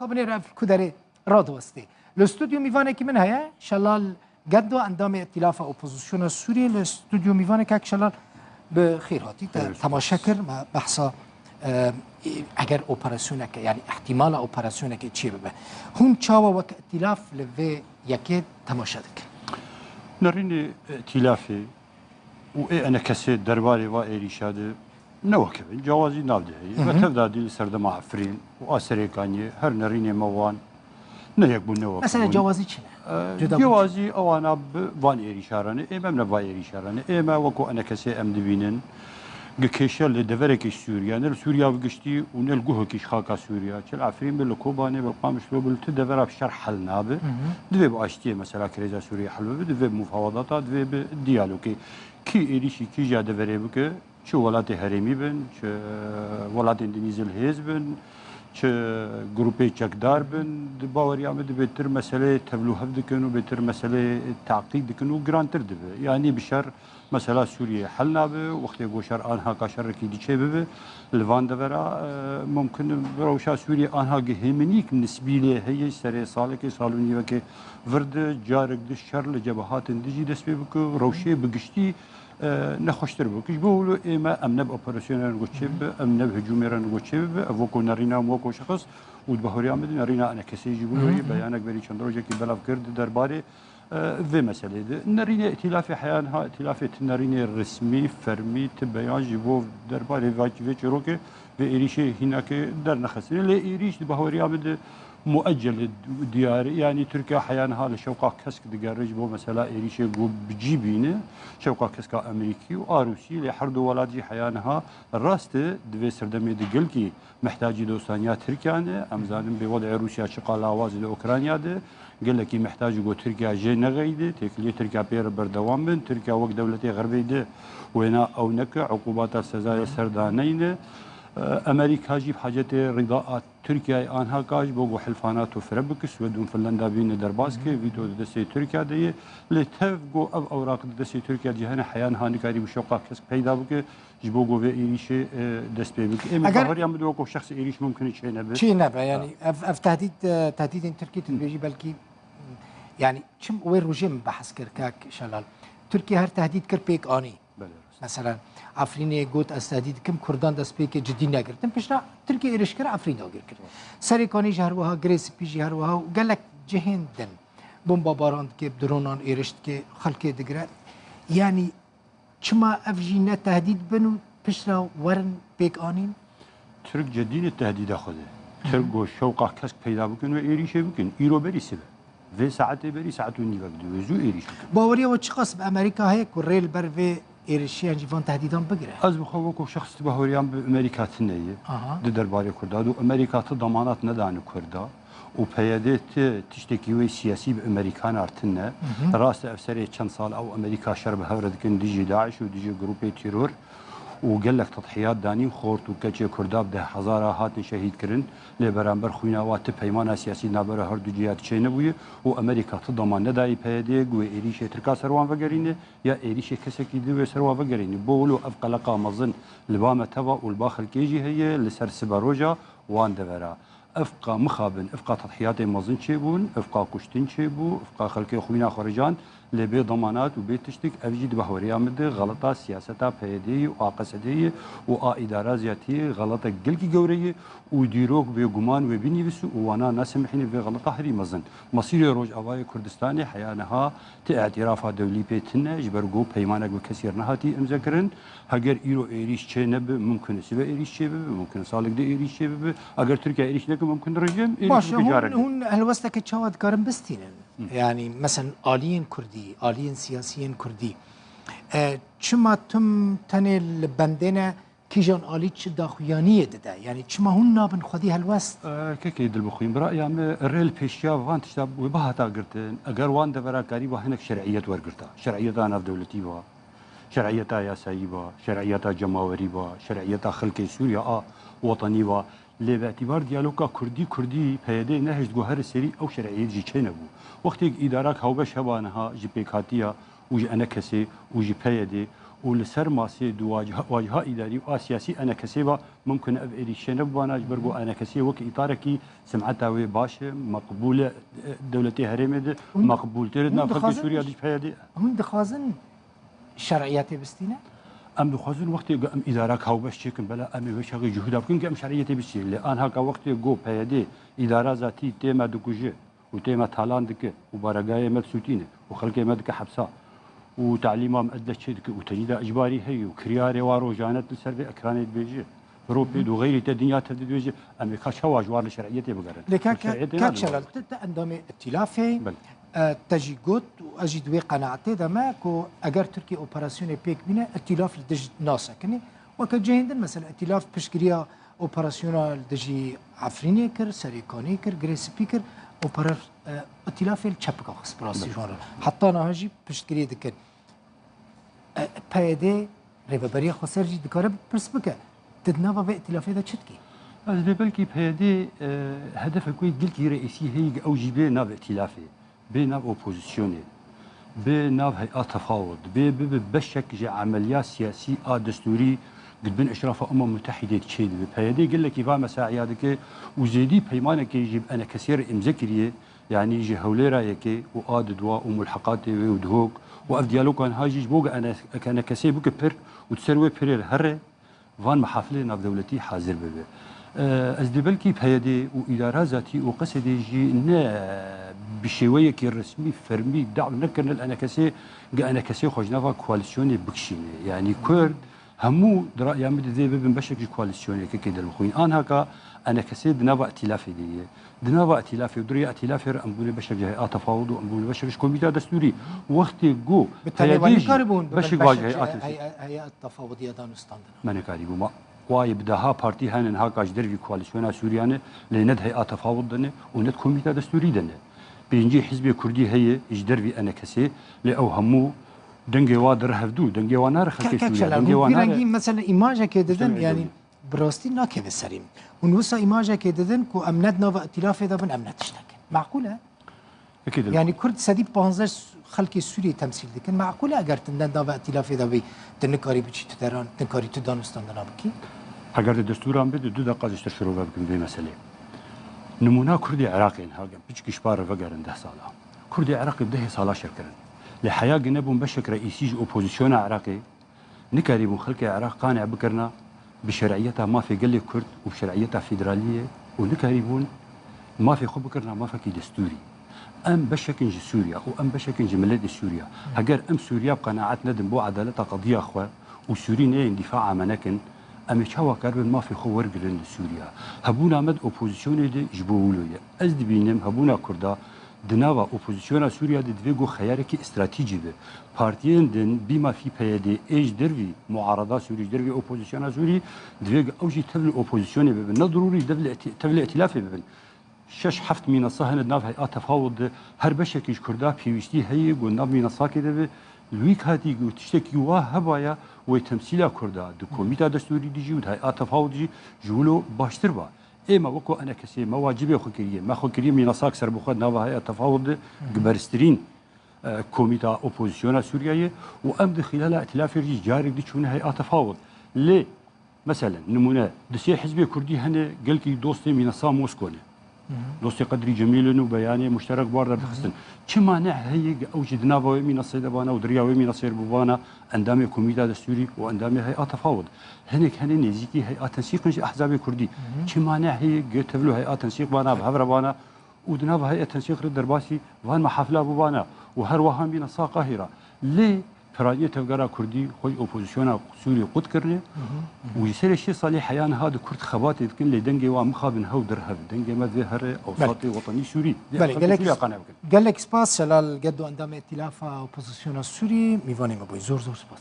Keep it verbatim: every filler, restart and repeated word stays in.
Kabinê re ev ku derê radiwestê. Li stûdyo mîvanekî min heye, Şelal Gendo, endamê Îtîlafa Opozisyona Sûriyê. Li stûdyo mîvanek kak Şelal, bi xêr hatî. Te temaşe kir, me behsa, e, eger operasyoneke, yanî ihtimala operasyoneke çê bibe. Hûn çawa wek îtîlaf li vê yekê temaşe dikin? Nerînê îtîlafê û ê enekesê derbarê va êrîşa de ne weke bin, cawazî nav de heye. Ve tevdadî li serdema Efrîn û a Serêkaniyê her nerînê me wan ne yek bûn, ne weke Mesela bûn. Cawazî çi ne? Ee, Cuda bûn. Cawazî ewana bi van êrîşa re ne, ê me ne va êrîşa re ne. Ê me weko enekesê em dibînin. Gi kêşe li deverekî Sûriye, ne li Sûriya bi giştî û ne li guhekî ji xaka Sûriya. Çi li Efrîn bi, li Kobanê bi, li Qamişlo bi, li tu devera bi şer hel nabe. Divê bi aştiyê mesela krêza Sûriye hel bibe, divê bi mufawedata, divê bi diyalogê. Kî êrîşî kîja deverê bike, çi welatê herêmî bin, çi welatên dinî zilhêz bin, çi grûpê çekdar bin, di baweriya min de bêtir meseleyê tevlûhev dikin û bêtir meseleyê teqîd dikin û girantir dibe. Yanî bi şer mesela Sûriyeyê hel nabe, wextê ku şer anha ka şerekî diçê bibe, li van devera, e, mumkin e bi rewşa Sûriyê anha gi hêminîk nisbî lê heye, serê salekê, sal û nîvekê vir de, carek di şer li cebehatên dijî dest pê bike, rewşê bi giştî, e, nexweştir bike. Ji bo wilo ê me em ne bi operasyonên ku çê bibe, em ne bi hicûmê re ku çê bibe, ev weko nerîna min weko şexs û di bahoriya min de nerîna enekesê jî bûye, beyanek berî çend rojekî belav kir di derbarê, e, vê meseleyê de. Nerînê îtîlafê heya niha, îtîlafê ti nerînê resmî, fermî, ti beyan ji bo derbarê va-, vê çîrokê, vê êrîşê hînakê dernexistine. Lê êrîş di bahoriya min de mueccel diyar e. Yanî Tirkiye heya niha li şewqa kesk digere ji bo mesela êrîşê ku bi cî bîne, şewqa keska Amerîkî û a Rûsî, lê her du welat jî heya niha rast e, di vê serdemê de gelkî mihtacî dostaniya Tirkiye ne. Em zanin bê wedê Rûsya çi qala waz li Ukrayna de, gelekî mihtacî ku Tirkiye jê nexeyde, têkiliyê Tirkiye pê re berdewam bin. Tirkiye wek dewletê Xerbê de wêna ew neke, uqubata sezayê ser daneyne. E, Amerîka jî bi hacetê rida a Tirkiyeyê anha ka ji bo ku hilfa NATO fire bike, Swêd û Finlanda bîne derbas ke, vîto di destê Tirkiye de ye. Lê tev ku ev ewraq di destê Tirkiye de hene, heya niha nikarî bi şewqa kesk peyda bike, ji bo ku vê êrîşê, e, dest pê bike. Ê min Eger bahoriya min de weko şexsê êrîş mumkin e çê nebe. Çê nebe, yanî ev, ev tehdîd, e, tehdîdên Tirkiyê tu dibêjî belkî, yanî çim wê rojê min behs kir, kak Şelal. Tirkiye her tehdîd kir pêk anî. Belê, rast. Mesela Efrînê got, ez tehdîd dikim, Kurdan destpêkê cidî negirtin. Piştre Tirkiye êrîş kir, Efrîn dagir kir. Serêkanî jî her wiha, Girê Spî jî her wiha û gelek cihên din bombabaran dike, bi dronan êrîş dike, xelkê digire. Yanî çima ev jî ne tehdîd bin û piştre werin pêk anîn? Tirk cedî ne tehdîda xwe de. Tirk got şewqa kesk peyda bikin ve êrîşê bikin. Îro berî sibe. Vê saetê berî saet û nîvek de wê zû êrîş bikin. Baweriya we çiqas bi Amerîka heye ku rê li ber vê êrişiyan jî van tehdîdan bigire? Ez bi xwe weko şexs tu baweriyan bi Amerîka tune ye. Aha. Di derbarê Kurda de û Amerîka tu damanat nedane Kurda û P Y D ti tiştekî wê siyasî bi Amerîkan ar tune. Hı hı. Rast e, ev serê çend sal ew Amerîka şer bi hev re dikin dijî DAIŞ û dijî grûpê teror û gelek tedhiyat danîn, xort û keçê Kurda bi deh hezara hatin şehîd kirin. Lê beramber xwîna wa ti peymana siyasî navbera her du ciya çênebûye û Amerîka ti daman nedayî P Y D'yê ku wê êrîşê Tirka ser wan vegerîne ya êrîşê kesekî di wê ser wan vegerîne. Bo wilo ev qeleqa mezin li ba me teva û li ba xelkê jî heye, li ser siberoja wan devera. Evqa mixabin, evqa tedhiyatê mezin çêbûn, evqa kuştin çêbû, evqa xelkê xwîna xwe rijand, lê bê demanat û bê tiştik, ev jî di bahweriya min de xeleta siyaseta P Y D'yê û A Q S D'yê û a îdara ziyatiyê xeleta gelkî gewre ye û dîrok bêguman wê binivîse û wana nasemihîne vê xeleta herî mezin. Mesîrê Rojavayê Kurdistanê heya niha ti îtîrafa dewlî pê tune, ji ber ku peymanek bi kesî re nehatî îmze kirin. Heger îro êrîş çê nebe, mumkin e sibe êrîş çê bibe, mumkin e salek di êrîş çê bibe. Eger Tirkiye êrîş neke, mumkin e rejîm êrîş Baş e, bike hûn, carek din. Hûn helwesteke çawa dikarin bistînin? Hı. Yani, mesela aliyên Kurdî, aliyên siyasiyên Kurdî, e, çima tim tenê li bendê ne, kîjan alî çi daxuyaniyê dide? Yani, çima hûn nabin xwedî helwest? E, kekê dilbixwîn, bi raya me rê li pêşiya van tişta wê bihata girtin, eger wan devera karî ba hinek şer'iyet wergirta. Şer'iyeta navdewletî ba, şer'iyeta yasayî ba, şer'iyeta cemawerî ba, şer'iyeta xelkê Sûriya a wetenî ba. Lê bi îtîbar diyaloga Kurdî, Kurdî P Y D nehişt ku her serî ew şer'iyet jî çênebû. Wextê îdarak hewbeş heba niha ji pêkhatiya û ji enekesê û ji P Y D û li ser masê di waciha, waciha îdarî û a siyasî enekesê ve mumkin e ev êrîşê nebibana, ji ber ku enekesê wek îtarekî simeta wê baş e, meqbûl e, e, dewletê herêmê de, Hûn, meqbûltir e di hûn nav xelkê dixwazin, Sûriya de ji peyedê. Hûn dixwazin şer'iyetê bistîne? Em dixwazin wextê ku em îdarek hawbeş çêkin, bela em ê wê çaxê cihûda bikin ku em şer'iyetê bistînin. Lê anha ka wextê ku peyedê îdara zatî tê me dikuje, û tê me talan dike û baregahê me disûtîne û xelkê me dike hepsa û talîma me edle çê dike û tenî de icbarî heye û kiryarê wa rojane tu li ser vê ekranê dibêje. Biro pê do xeyrî te dinya tev dibêje, em ê ka çawa ji war li şer'iyetê bigerin? Lê kek, Şer'iyetê kek nadin Şelal, war. Tu, tu endamê îtîlafê, Belê. e, te jî got û ez jî di wê qenaetê de me ku eger Tirkiye operasyonê pêk bîne, îtîlaf li dij nasekinê. Weke cihên din, mesela îtîlaf piştgiriya operasyona li dijî Efrînê kir, Serêkanî kir, Girê Spî kir, opera-, e, îtîlafê li çepika xist bi rastî ji wan re. Heta niha jî piştgirî dikin. E, P Y D rêveberiya xweser jî dikare pirs bike. Tu di nava vê îtîlafê de çi dikî? Ez dê belkî P Y D, e, hedefek wê gelkî reîsî heye, ew jî bê nav îtîlafê. Bê nav opozisyonê, bê nav hey'a tefawud, bê bibe beşek ji emeliya siyasî a destûrî di bin eşrafa Umem Mutehîdê çêdibe. P Y D gelekî va mesaiya dike û zêdî peymanekê jî bi enekesê re îmze kiriye, yanî ji Hewlêra yekê û a di dua û mulheqatê wê û Dihok û ev diyalogan ha jî ji bo ku ene-, enekesê bike pir û di ser wê pirê re here, van mehafilê navdewletî hazir bibe. E, ez dê belkî P Y D û îdara zatî û Q S D jî ne bi şêweyekî resmî, fermî daw nekirine li enekesê, gi enekesê xwe ji nava koalîsyonê bikişîne. Yanî Kurd hemû di raya min de dê bibin beşek ji koalîsyonê, kekê dilbixwîn. Anha ka enekesê di nava îtîlafê de ye. Di nava îtîlafê û di riya îtîlafê re em bûne beşek ji hey'a tefawud û em bûne beşek ji komîta destûrî. Wextê ku Bi tenê P Y D we jî nikaribûn bibin beşek ji beşek hey'a ji tefawud. hey'a, hey'a tefawudiya danûstandina. Me nekarîbû. Ma wayê bi deha partî hene niha ka ji dervî koalîsyona Sûriya ne, lê ne di hey'a tefawud de ne û ne di komîta destûrî de ne. Pêncî hizbê kurdî heye ji dervî enekesê, lê ew hemû dengê wa dire hevdû, dengê wa nare xelkê Sûriya, dengê wa nare. Kek Şelal, hûn vî rengî mesela îmajekê didin, yanî bi rastî nakeve serê min. Hûn wisa îmajekê didin ku em ne di nava îtîlafê de bin, em ne tiştek in. Meqûl e? Peki, Dilba. Yanî Kurd sedî panzdeh xelkê Sûriyê temsîl dikin. Meqûl e eger tu ne di nava îtîlafê de bî, tu nikarî biçî tu deran, tu nikarî tu danûstandina bikî? Heger di destûran be, di du deqa ji te şirove bikim vê meselê. Nimûna Kurdê Iraqê niha, piçkî ji par re vegerin deh sala. Kurdê Iraqê bi dehê sala şer kirin. Lê heya gi nebûn beşek reîsî ji opozisyona Iraqê, nikarîbûn xelkê Iraq qane bikirina bi şer'iyeta mafê gelê Kurd û bi şer'iyeta federaliyê û nikarîbûn mafê xwe bikirina mafekî destûrî. Em beşek in ji Sûriya û em beşek in ji miletê Sûriya. Heger em Sûriya bi qenaet nedin bo edaleta qediya xwe û Sûrî neyên dîfaa me nekin, em ê çawa karibin mafê xwe wergirin li Sûriya? Hebûna me di opozisyonê de ji bo wilo ye. Ez dibînim hebûna Kurda di nava opozisyona Sûriya de divê ku xeyarekî stratejî be. Partiyên din bî mafî P Y D ê ji dervî muarada Sûrî, ji dervî opozisyona Sûrî, divê ku ew jî tevlî opozisyonê bibin. Ne dirûrî devlê eti-, tevlî îtîlafê bibin. Şeş heft mînasa hene di nav hey'a tefawud de, her beşekî ji Kurda pêwîstî heye ku nav mînasakê de be. Li wî katî ku tiştekî wa hebaya, wê temsîla Kurda di komîta destûrî de jî û di hey'a tefawud jî ji wilo baştir ba. Ê me weko enekesê, me wacibê xwe kiriye. Me xwe kiriye mînasak serbixwe di nava hey'a tefawud de, gi berstirîn, e, komîta opozisyona Sûriyeyê û em di xîlala îtîlafê jî carek diçûne hey'a tefawud. Lê, meselen, nimûne, di sê hizbê kurdî hene, gelkî dostê mînasa Mosko ne. Dostê Qedrî Cemîl in û beyanê muşterek bar derdixistin. Çi mane heye ku ew jî di nava wê mînasê de bana û di riya wê mînasê re bibana endamê komîta destûrî û endamê hey'a tefawud? Hinek hene nêzîkî hey'a tensîq in ji ehzabê kurdî. Çi mane heye ku tevlo hey'a tensîq bana, bi hev re bana û di nava hey'a tensîq re derbasî van mehafila bibana û her wiha mînasa Qahîra. Lê piraniyê tevgera kurdî xwe ji opozisyona Sûriyê qut kirine û ji serê şêst salî heya niha di Kurd xebatê dikin, lê dengê wan mixabin hew dir hev. Dengê me divê here ewsatê wetenî Sûrî. Belê, xelkê gelek Sûriya qane bikin. Gelek spas Şelal Gedo, endamê Îtîlafa Opozisyona Sûrî, mîvanê me bûyî. Zor zor spas.